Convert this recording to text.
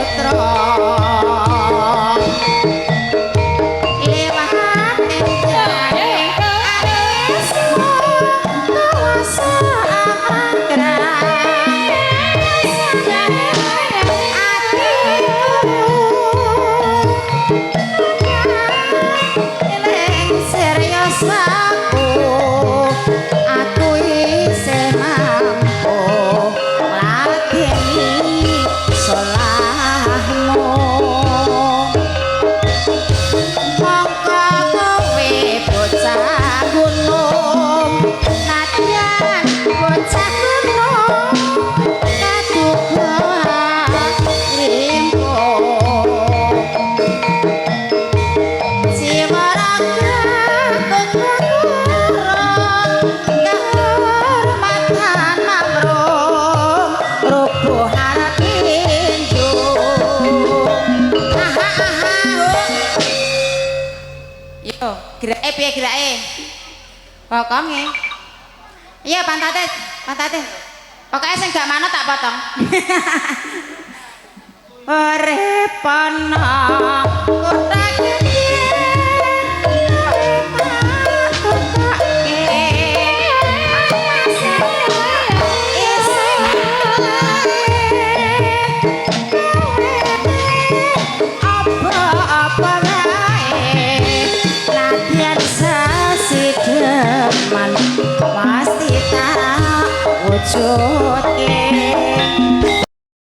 Putra lewat enjane arismu kuwasa anggrang atiku eling serius aku isih mampu ngladeni salahmu. Mongko kowe bocah gunung, nadyan bocah gunung kaduga limpuh. Jiwa raga kahormatan mamrung rubuh harap pinjung. Aha aha ho. Yo, gerake piye gerake? Bokonge. Iya, pantate, pantate. Pokoknya sing gak manut tak potong. Urip ana kutha gedhe, patutake isih kowe apa-apa wae, nadyan sasideman pasti tak wujudke.